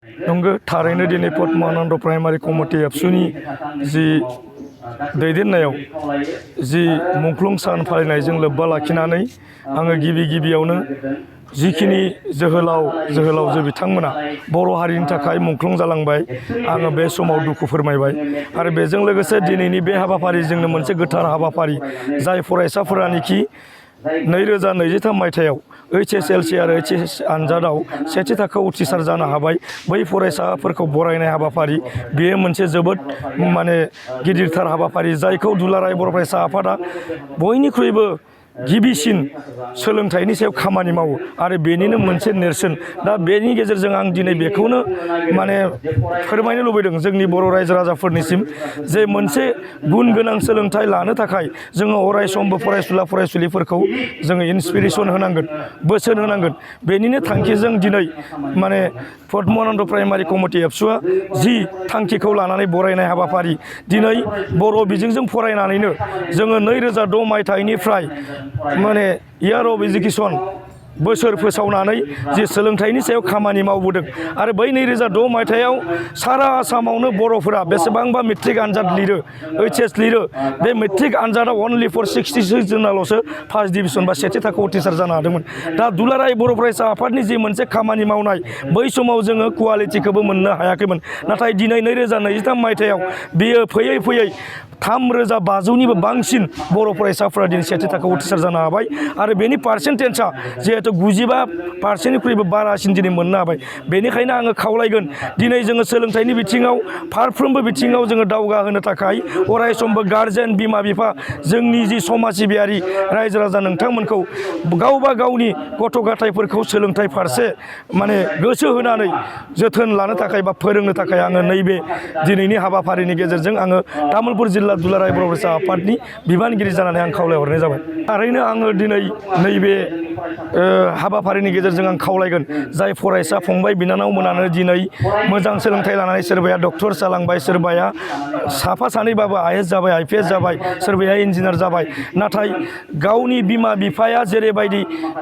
नंगौ थारैनो दिनै पद्मानन्द प्राइमारि कमिटि एबसुनि जि दैदेननायाव जि मुंख्लं सान फालिनायजों लोब्बा लाखिनानै आङो गिबियावनो जिखिनि जोहोलावजो बिथांमोना बर' हारिनि थाखाय मुंख्लं जालांबाय आङो बे समाव दुखु फोरमायबाय आरो बेजों लोगोसे दिनैनि बे हाबाफारिजोंनो मोनसे गोथार हाबाफारि जाय फरायसाफोरानोखि 2023 मायथाइयाव HSLC आरो HS आनजादाव सेथि थाखोआव उथ्रिसार जानो हाबाय बै फरायसाफोरखौ बरायनाय हाबाफारि बेयो मोनसे जोबोद गिदिरथार हाबाफारि जायखौ दुलाराय बर' फरायसा आफादा बयनिख्रुइबो गिबिसिन सोलोंथाइनि सायाव खामानि मावो आरो बेनिनो मोनसे नेरसोन दा बेनि गेजेरजों आं दिनै बेखौनो फोरमायनो लुबैदों जोंनि बर' रायजो राजाफोरनिसिम जे मोनसे गुन गोनां सोलोंथाइ लानो थाखाय जोङो अरायसमबो फरायसुला फरायसुलिफोरखौ जोङो इन्सपिरेसन होनांगोन बोसोन होनांगोन बेनिनो थांखिजों दिनै पद्मानन्द प्राइमारि कमिटि एबसुआ जि थांखिखौ लानानै बरायनाय हाबाफारि दिनै बर' बिजोंजों फरायनानैनो जोङो 2006 मायथाइनिफ्राय इयार अफ एजुकेसन बोसोर फोसावनानै जि सोलोंथाइनि सायाव खामानि मावबोदों आरो बै 2006 मायथाइयाव सारा आसामावनो बर'फोरा बेसेबांबा मेट्रिक आनजाद लिरो HS लिरो बे matric आनजादाव only four 66 जोनाल'सो first division बा सेथि थाखोआव उथ्रिसार जानो हादोंमोन दा दुलाराय बर' फरायसा आफादनि जि मोनसे खामानि मावनाय बै समाव जोङो कुवालिटिखौबो मोननो हायाखैमोन नाथाय दिनै 2023 मायथाइयाव बेयो फैयै 3500निबो बांसिन बर' फरायसाफोरा दिनै सेथि थाखोआव उथ्रिसार जानो हाबाय आरो बेनि पार्सेन्टेजआ जिहेतु 95%निख्रुइबो बारासिन दिनै मोननो हाबाय बेनिखायनो आङो खावलायगोन दिनै जोङो सोलोंथाइनि बिथिङाव फारफ्रोमबो बिथिङाव जोङो दावगाहोनो थाखाय अरायसमबो गारजेन बिमा बिफा जोंनि जि समाज सिबियारि रायजो राजा नोंथांमोनखौ गावबा गावनि गथ' गथायफोरखौ सोलोंथाइ फारसे गोसो होनानै जोथोन लानो थाखाय बा फोरोंनो थाखाय आङो नैबे दिनैनि हाबाफारिनि गेजेरजों आङो तामुलपुर जिल्ला दुलाराय बर' फरायसा आफादनि बिबानगिरि जानानै आं खावलायहरनाय जाबाय थारैनो आङो दिनै नैबे हाबाफारिनि गेजेरजों आं खावलायगोन जाय फरायसा फंबाय बिनानाव मोनानो दिनै मोजां सोलोंथाइ लानानै सोरबाया डक्टर जालांबाय सोरबाया साफा सानैबाबो IAS जाबाय IPS जाबाय सोरबाया इन्जिनियार जाबाय नाथाय गावनि बिमा बिफाया जेरैबायदि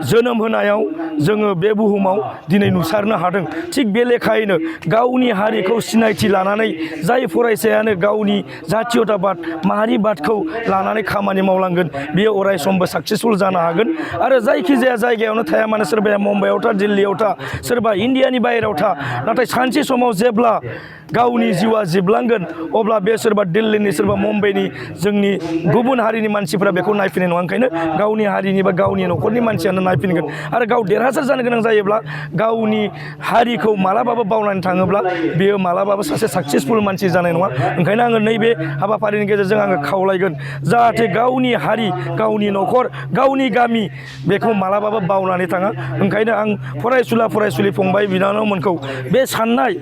जोनोम होनायाव जोङो बे बुहुमाव दिनै नुसारनो हादों थिग बे लेखायैनो गावनि हारिखौ सिनायथि लानानै जाय फरायसायानो गावनि जातीयताबाद माहारिबादखौ लानानै खामानि मावलांगोन बियो अरायसमबो साक्सेसफुल जानो हागोन आरो जायखिजाया जायगायावनो थाया मानो सोरबाया मुम्बाइआव था दिल्लीयाव था सोरबा इन्डियानि बाहेरायाव था नाथाय सानसे समाव जेब्ला गावनि जिउआ जोबलांगोन अब्ला बे सोरबा दिल्लीनि सोरबा मुम्बाइनि जोंनि गुबुन हारिनि मानसिफोरा बेखौ नायफिननाय नङा ओंखायनो गावनि हारिनि बा गावनि न'खरनि मानसियानो नायफिनगोन आरो गाव देरहासार जानो गोनां जायोब्ला गावनि हारिखौ मालाबाबो बावनानै थाङोब्ला बेयो मालाबाबो सासे साक्सेसफुल मानसि जानाय नङा ओंखायनो आङो नैबे हाबाफारिनि गेजेरजों आङो खावलायगोन जाहाथे गावनि हारि गावनि न'खर गावनि गामि बेखौ मालाबाबो बावनानै थाङा ओंखायनो आं फरायसुला फरायसुलि फंबाय बिनानावमोनखौ बे साननाय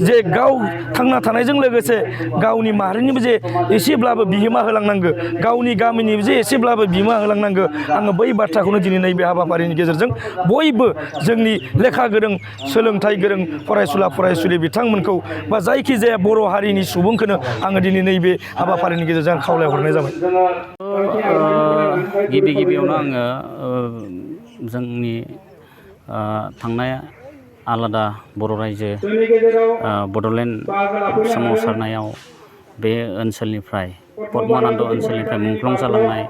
जे गाव थांना थानायजों लोगोसे गावनि माहारिनिबो जे एसेब्लाबो बिहोमा होलांनांगौ गावनि गामिनिबो जे एसेब्लाबो बिहोमा होलांनांगौ आङो बै बाथ्राखौनो दिनै नैबे हाबाफारिनि गेजेरजों बयबो जोंनि लेखा गोरों सोलोंथाइ गोरों फरायसुला फरायसुलि बिथांमोनखौ बा जायखिजाया बर' हारिनि सुबुंखौनो आङो दिनै नैबे हाबाफारिनि गेजेरजों खावलायहरनाय जाबाय गिबियावनो आङो जोंनि थांनाय आलादा बर' रायजो बड'लेण्ड सोमावसारनायाव बे ओनसोलनिफ्राय पद्मानन्द ओनसोलनिफ्राय मुंख्लं जालांनाय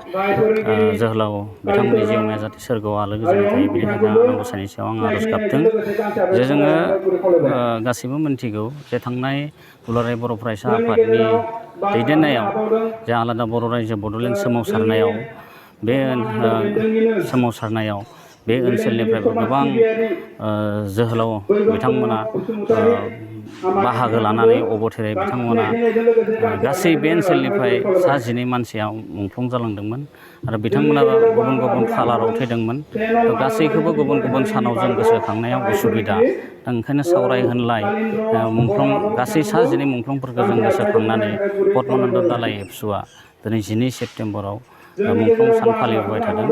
जोहोलाव बिथांमोननि जिउमाया जाहाथे सोरगोआव आलो गोजोनै थायो बेनिखायनो आनान गसाइनि सायाव आं आर'ज गाबदों जे जोङो गासैबो मिन्थिगौ जे थांनाय दुलाराय बर' फरायसा आफादनि दैदेननायाव जे आलादा बर' रायजो बड'लेण्ड सोमावसारनायाव बे ओनसोलनिफ्रायबो गोबां जोहोलाव बिथांमोना बाहागो लानानै अबथारै बिथांमोना गासै बे ओनसोलनिफ्राय सा 12 मानसिया मुंख्लं जालांदोंमोन आरो बिथांमोना गुबुन गुबुन खालाराव थैदोंमोन गासैखौबो गुबुन गुबुन सानाव जों गोसोखांनायाव उसुबिदा दा ओंखायनो सावराय होनलाय मुंख्लं गासै सा 12 मुंख्लंफोरखौ जों गोसोखांनानै पद्मानन्द दालाइ एबसुआ दिनै 12 सेप्तेम्बराव मुंख्लं सान फालिबोबाय थादों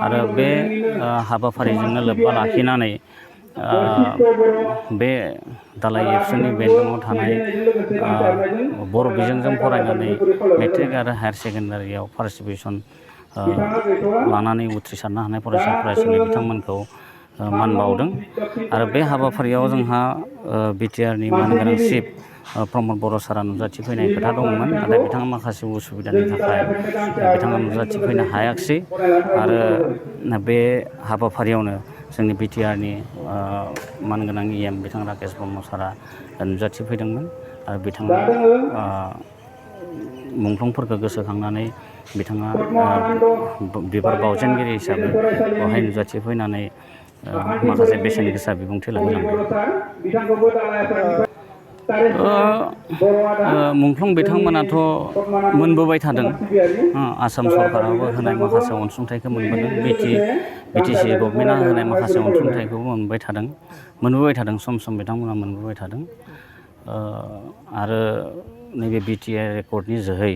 आरो बे हाबाफारिजोंनो लोब्बा लाखिनानै बे दालाइ एबसुनि बेन्दोङाव थानाय बर' बिजोंजों फरायनानै मेट्रिक आरो हायार सेकेन्डारियाव फार्स्ट डिभिजन लानानै उथ्रिसारनो हानाय फरायसा फरायसुलि बिथांमोनखौ मान बावदों आरो बे हाबाफारियाव जोंहा बिटिआरनि मानगोनां चिफ प्रमद बर' सारा नुजाथिफैनाय खोथा दंमोन नाथाय बिथाङा माखासे उसुबिदानि थाखाय बिथाङा नुजाथिफैनो हायाखिसै आरो बे हाबाफारियावनो जोंनि बिटिआरनि मानगोनां EM बिथां राकेश ब्रह्म सारा नुजाथिफैदोंमोन आरो बिथाङा मुंख्लंफोरखौ गोसोखांनानै बिथाङा बिबार बावजेनगिरि हिसाबै बेवहाय नुजाथिफैनानै माखासे बेसेन गोसा बिबुंथि लाखिलांदों। मुंख्लं बिथांमोनाथ' मोनबोबाय थादों आसाम सरकाराबो होनाय माखासे अनसुंथाइखौ मोनबोदों बिटिसि गभर्नमेन्टआ होनाय माखासे अनसुंथाइखौबो मोनबोबाय थादों सम सम बिथांमोना मोनबोबाय थादों आरो नैबे बिटिआर रेकर्डनि जोहै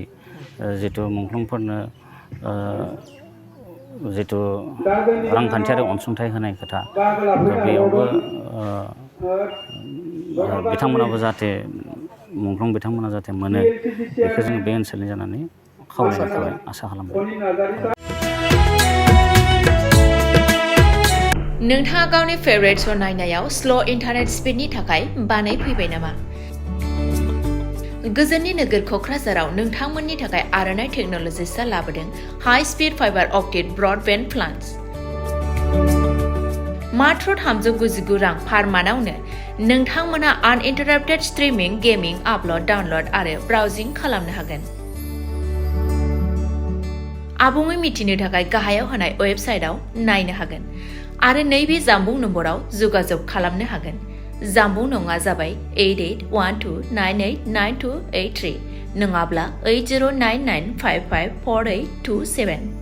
जिथु मुंख्लंफोरनो जिथु रांखान्थियारि अनसुंथाइ होनाय खोथा बेयावबो बिथांमोनाबो जाहाथे मुंख्लं बिथांमोना जाहाथे मोनो बेखौ जोङो बे ओनसोलनि जानानै खावलायनाय थाबाय आसा खालामबाय। नोंथाङा गावनि फेभरेट शो नायनायाव स्ल' इन्टारनेट स्पिडनि थाखाय बानायफैबाय नामा? गोजोननि नोगोर क'क्राझाराव नोंथांमोननि थाखाय आर'नाइ टेक्न'लजिसआ लाबोदों high speed fibre optic broadband plans. मात्र 399 रां पार मान्थआवनो नोंथांमोना आनइन्टाराप्टेड स्ट्रिमिं, गेमिं, आपल'ड, डाउनल'ड आरो ब्राउजिं खालामनो हागोन। आबुङै मिथिनो थाखाय गाहायाव होनाय वेबसाइटआव नायनो हागोन आरो नैबे जामबुं नम्बराव जगाजग खालामनो हागोन। जामबुं नङा जाबाय 8812989283 नङाब्ला 8099554827।